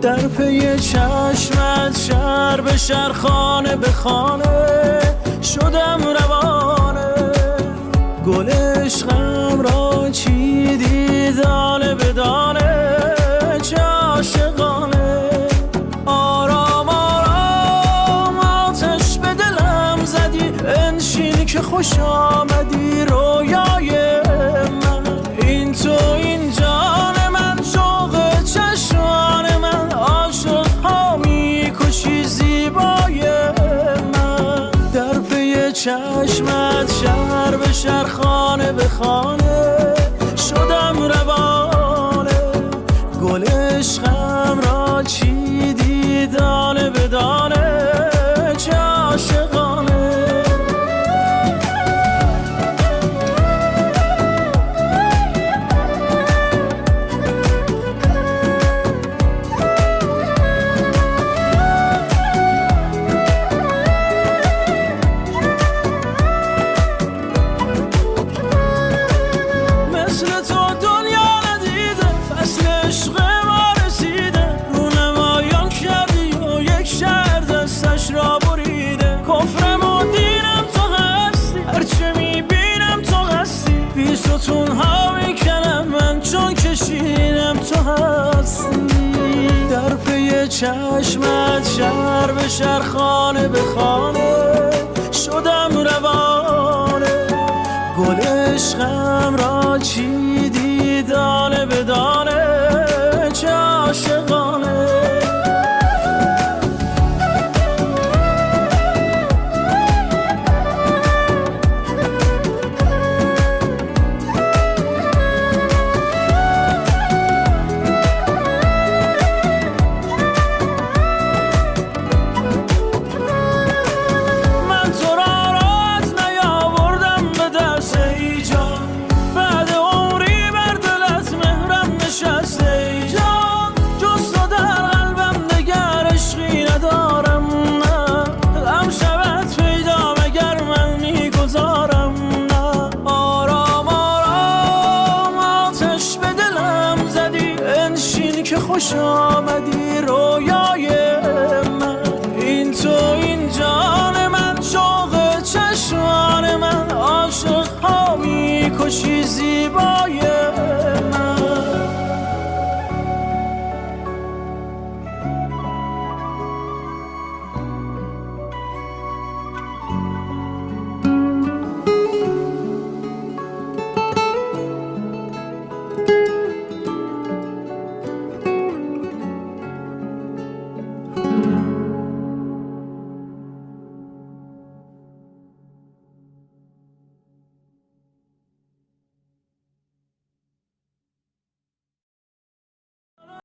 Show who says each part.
Speaker 1: در پی چشمت شهر به شهر خانه به خانه شدم روانه. گل عشقم را چیدی دانه به دانه، چه عاشقانه. آرام آرام آتش به دلم زدی، انشین که خوش آمدی رویای من. این تو این جان من، شوق چشمان من، عاشق ها میکشی زیبای من. در پی چشمت شهر به شهر خانه به خانه شدم روانه. گل عشقم را چیدی دانه به دانه، چه عاشقانه. مثل تو دنیا ندیده، فصل عشق ما رسیده. رونمایان کردی و یک شهر دستش را بریده. کفرم و دینم تو هستی، هرچه میبینم تو هستی. بی ستون ها میکنم من چون کشیدم تو هستی. در پی چشمت شهر به شهر خانه به خانه شدم روانه. گل عشقم را چیدی دانه به دانه، چه عاشقانه. من تو را راحت نیاوردم به دست ای جان، بعد عمری بر دلت مهرم نشست ای جان. جز تو در قلبم دگر عشقی ندارم نه، غم شود پیدا مگر من میگذارم نه. آرام آرام آتش به دلم زدی، انشین که خوش آمدی رویای